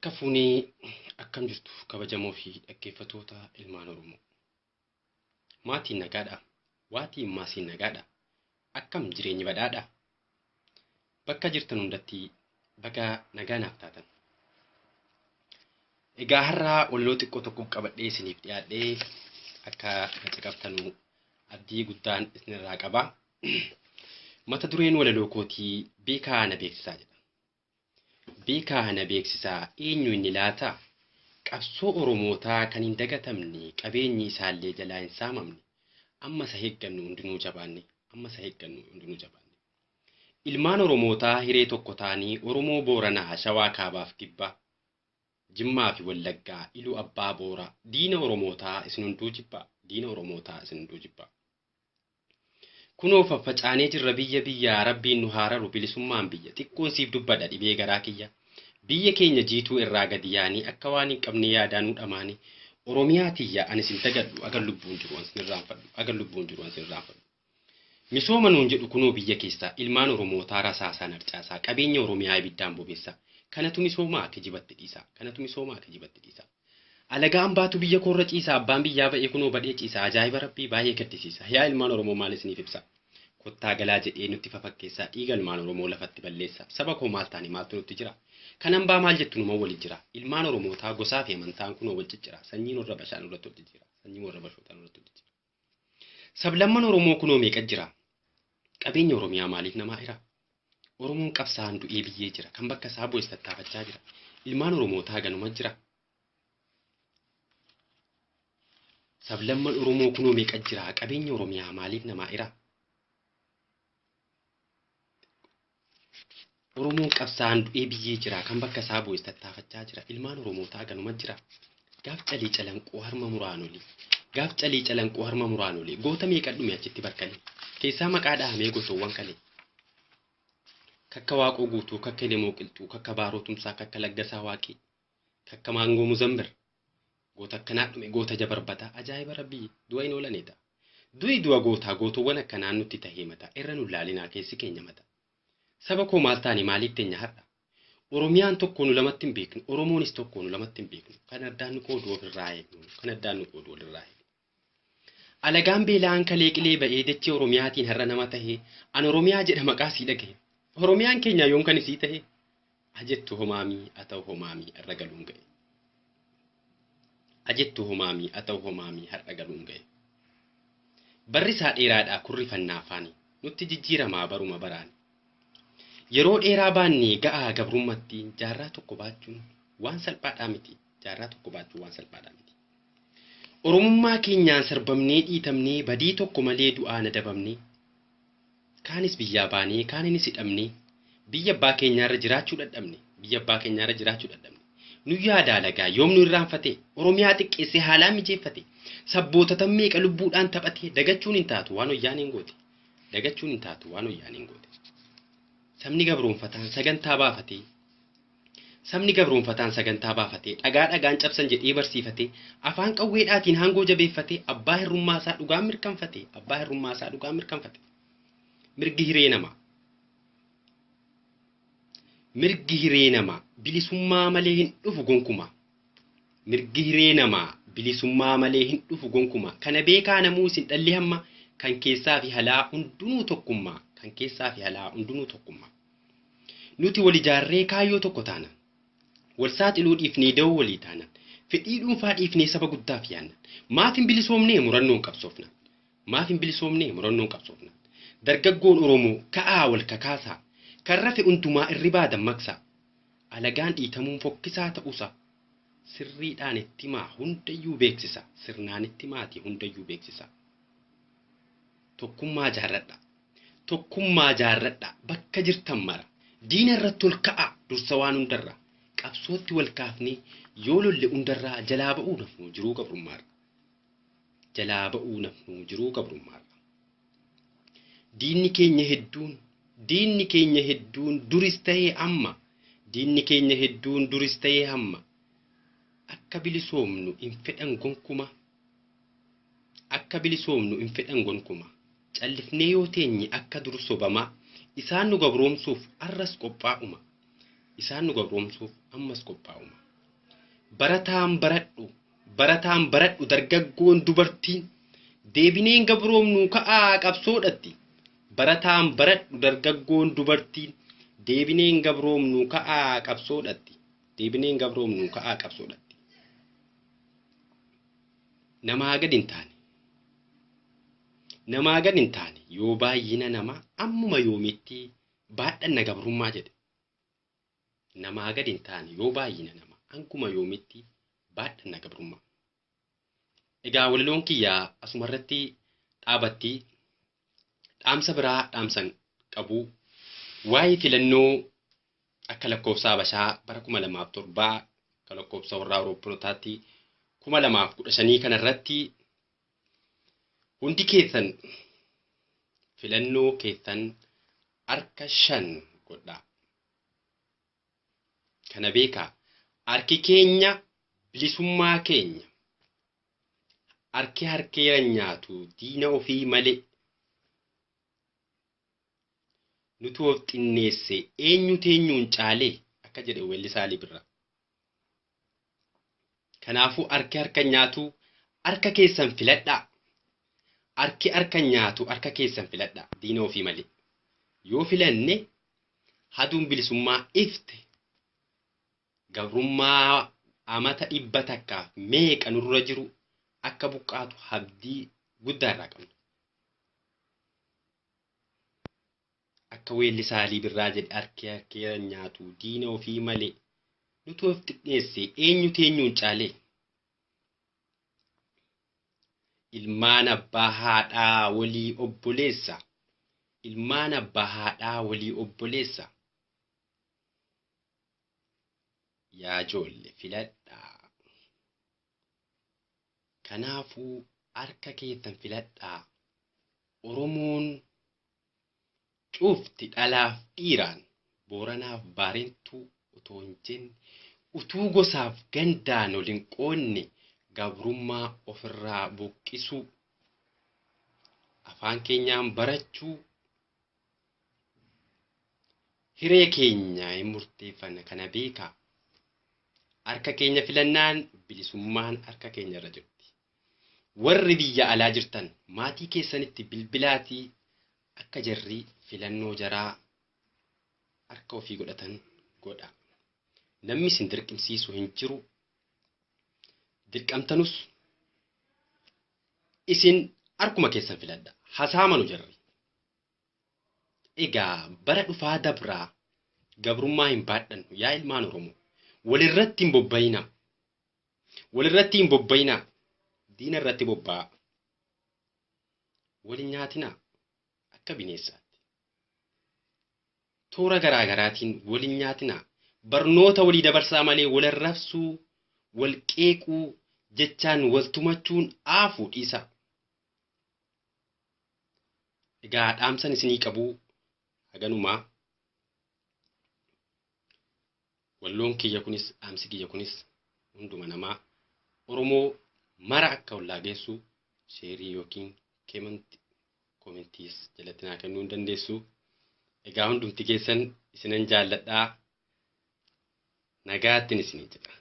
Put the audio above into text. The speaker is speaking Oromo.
Harka fuunee akkam jirtu kabajamoo fi dhaggeeffattoota ilmaan Oromoo. Maatiin nagaadha. Waatiin maasiin nagaadha. Akkam jireenyi badhaadha. Bakka jirtan hundatti baga nagaa naaf taatan. Egaa har'aa walaloo xiqqoo tokko qabadhee isiniif dhiyaadhee akka na caqabtanu abdii guddaan isinirraa qaba. Mata dureen walaloo kootii beekaa na beeksisaa jedha. Beekaa na beeksisaa eenyu inni laata? Qabsoo Oromootaa kan hin dagatamne qabeenyi isaallee jalaa hin saamamne amma isa eeggannu hundinuu jabaanne amma isa eeggannu hundinuu jabaanne. Ilmaan Oromootaa hiree tokko ta'anii Oromoo Booranaa Shawaa Kaabaaf Kibbaa Jimmaa fi Wallaggaa Iluu Abbaa Booraa diina Oromootaa isin hunduu jibbaa diina Oromootaa isin hunduu jibbaa. Kunoo faffacaanee jirra biyya biyyaa rabbiin nu haararu bilisummaan biyya xiqqoon siif dubbadha dhibee garaa kiyya. Biyya keenya jiituu irraa gadi yaanii akka waan hin qabne yaadaa nu dhamaanii Oromiyaa tiyya ani sin dagadhu agar lubbuun jiru an sin irraanfadhu agar lubbuun jiru an sin irraanfadhu. Misooma nuun jedhu kunoo biyya keessa ilmaan Oromootaa rasaasaan harcaasaa qabeenya Oromiyaa ibiddaan bobeessa kanatu misoomaa kijibatti dhiisa kanatu misoomaa kijibatti dhiisa. Alagaan baatu biyya koorra ciisa abbaan biyyaa ba'ee kunoo badhee ciisa ajaa'iba rabbii baay'ee gaddisiisa yaa ilmaan Oromoo maal isiniif ibsa. Kottaa galaa jedhee nutti fafakkeessa dhiiga ilmaan Oromoo lafatti balleessa saba koo maal taane maaltu nutti jira. Kan hambaa maal jettu numa waliin jira ilmaan Oromootaa gosaa fi amantaan kunoo wal ciccira sanyiin warra bashaan irratti wal jijjiira sanyiin warra bashootaan irratti wal jijjiira. Sablamman Oromoo kunoo meeqa jira? Qabeenya Oromiyaa maaliif namaa hira? Oromoon qabsaa'aan du'ee biyyee jira. Kan bakka isaa bu'es tattaafachaa jira. Ilmaan Oromootaa ganuma jira. Sablamman Oromoo kunoo meeqa jira? Qabeenya Oromiyaa maaliif namaa hira? Oromoon qabsaa'aan du'ee biyyee jira. Kan bakka isaa bu'es tattaafachaa jira. Ilmaan Oromootaa ganuma jira. Gaaf calii calanqoo harma muraan olii. Gaaf calii calanqoo harma muraan olii. Goota meeqa dhume achitti barkale. Keessaa maqaa dhahamee gosoowwan kale. Kakka Waaqoo Guutuu, kakka Elemoo Qilxuu, kakka Baaroo Tumsaa, kakka Laggasaa Waaqii, kakka Maangoo Muzammir. Goota akkanaa dhume goota jabarbataa ajaa'iba rabbii du'a hin oolanidha. Du'i du'a gootaa gootowwan akkanaa nutti tahee mata irra nu laalinaa keessi keenya mata. Saba koo maal taane maaliif teenya har'a? Oromiyaan tokko nu lamatti hin beeknu, Oromoonis tokko nu lamatti hin beeknu. Kan addaan nu qoodu ofirraa eegnu, kan addaan nu qoodu walirraa eegnu. Alagaan beela'aan kalee qilee ba'ee dachee Oromiyaatiin har'a nama tahee, an Oromiyaa jedha maqaa sii dhagahe. Oromiyaan keenya yoom kan isii tahe? Ajettu homaamii haa ta'u homaamii har'a galuun ga'e. Ajettu homaamii haa ta'u homaamii har'a galuun ga'e. Barri isaa dheeraadhaa kurrifannaa afaanii nutti jijjiiramaa baruma baraan. Yeroo dheeraa baannee ga'aa gabrummatti jaarraa tokko baachuun waan salphaadhaa miti. Jaarraa tokko baachuun waan salphaadhaa miti. Oromummaa keenyaan sarbamnee dhiitamnee badii tokko malee du'aan adabamnee kaanis biyyaa baanee kaaninis hidhamnee biyya abbaa keenyaarra jiraachuu dadhabne biyya abbaa keenyaarra jiraachuu dadhabne. Nu yaada alagaa yoom nu irraanfate Oromiyaa xiqqeessee haalaan mijeeffate sabboota meeqa lubbuudhaan taphate dagachuun hin taatu waan wayyaaneen goote dagachuun hin taatu waan wayyaaneen goote. Sabni gabroonfataan sagantaa baafatee sabni gabroonfataan sagantaa baafatee dhagaa dhagaan cabsan jedhee barsiifatee afaan qawweedhaatiin hangoo jabeeffatee abbaa hirrummaa isaa dhugaan mirkanfate abbaa hirrummaa isaa dhugaan mirkanfate. Mirgi hiree namaa. Mirgi hiree namaa bilisummaa malee hin dhufu gonkumaa. Mirgi hiree namaa bilisummaa malee hin dhufu gonkumaa. Kana beekaa namuu isin dhalli hamma kan keessaa fi halaa hundinuu tokkummaa. Kan keessaa fi halaa hundinuu tokkummaa. Nuti wal ijaarree kaayyoo tokko taana. Wal saaxiluu dhiifnee da'oo walii taana. Fedhii dhuunfaa dhiifnee saba guddaaf yaanna. Maaf hin bilisoomnee murannoon qabsoofna. Maaf hin bilisoomnee murannoon qabsoofna. Dargaggoon Oromoo ka'aa wal kakaasaa. Kan rafe hundumaa irribaa dammaqsaa. Alagaan dhiitamuun fokkisaa ta'uusaa. Sirriidhaan itti himaa hundayyuu beeksisa. Sirnaan itti himaati hundayyuu beeksisa. Tokkummaa jaarradha. Tokkummaa jaarradha. Bakka jirtan mara. Diina irratti ol ka'aa dursa waan hundarra. Qabsootti wal kaafnee yoo lolle hundarraa jalaa ba'uu nafnu jiruu gabrummaarra. Jalaa ba'uu nafnu jiruu gabrummaarra. Diinni keenya hedduun diinni keenya hedduun duris ta'ee amma diinni keenya hedduun duris ta'ee amma akka bilisoomnu hin fedhan gonkuma akka bilisoomnu hin fedhan gonkuma callifnee yoo teenye akka dur sobamaa isaan nu gabroomsuuf arras qophaa'uma isaan nu gabroomsuuf ammas qophaa'uma. Barataan baradhu, barataan baradhu dargaggoon dubartiin deebineen gabroomnu ka'aa qabsoodhatti. Barataan baradhu dargaggoon dubartiin deebineen gabroomnu ka'aa qabsoodhatti. Deebineen gabroomnu ka'aa qabsoodhatti. Namaa gad hin taane. Namaa gad hin taane yoo baay'ina namaa ammuma yoomitti baadhanna gabrummaa jedhe. Namaa gad hin taane yoo baay'ina namaa hanguma yoomitti baadhanna gabrummaa. Egaa walaloon kiyyaa asumarratti dhaabatti dhaamsa biraa dhaamsan qabu waa'ee filannoo akka lakkoofsa Habashaa bara 2007 akka lakkoofsa warra Awurooppanotaatti 2015 kanarratti hundi keessan filannoo keessan harka 5 godhaa. Kana beekaa, harki keenya bilisummaa keenya. Harki harkeera nyaatu diina ofii malee. Nutu of xinneesse eenyu teenyuun caalee akka jedhe weellisaa Alii Birraa. Kanaafuu harki harka nyaatu harka keessan filadhaa. Harki harka nyaatu harka keessan filadhaa diina ofii malee. Yoo filanne aduun bilisummaa ifte gabrummaa amata 100 meeqa nurra jiru akka buqqaatu abdii guddaa irraa qabna. Akka weellisaa Alii Birraa jedhe harki harkeera nyaatu diina ofii malee nutu of xiqqeesse eenyu teenyuun caalee. Ilmaan abbaa haadhaa walii obboleessa. Ilmaan abbaa haadhaa walii obboleessa. Yaa ijoollee filadhaa. Kanaafuu harka keessan filadhaa. Oromoon cufti dhalaaf dhiiraan Booranaaf Baareentuu otoo hin jenne utuu gosaaf gandaan ol hin qoodne gabrummaa ofirraa buqqisuu, afaan keenyaan barachuu, hiree keenya hin murteeffanna kana beekaa. Harka keenya filannaan bilisummaan harka keenya irra jirti. Warri biyya alaa jirtan maatii keessanitti bilbilaatii akka jarri filannoo jaraa harka ofii godhatan godha. Namni isin dirqamsiisu hin jiru. Dirqamtanus isin harkuma keessan filadha. Hasaamanu jarri. Egaa bara dhufaa dabraa gabrummaa hin baadhannu yaa ilmaan Oromoo. Walirratti hin bobba'inaa. Walirratti hin bobba'inaa. Diina irratti bobba'aa. Wal hin nyaatinaa akka bineensaatti. Toora garaa garaatiin wal hin nyaatinaa. Barnoota walii dabarsaa malee wal arrabsuu, wal qeequu, jechaan wal tumachuun aafuu dhiisaa. Egaa dhaamsan isinii qabu haganumaa. Walloon kiyya kunis dhaamsi kiyya kunis hunduma namaa Oromoo mara akka ollaa geessu sheerii yookiin koomentiis jalatti naa kennuu hin dandeessu. Egaa hundumti keessan isinan jaalladhaa. Nagaattiin isinii jedha.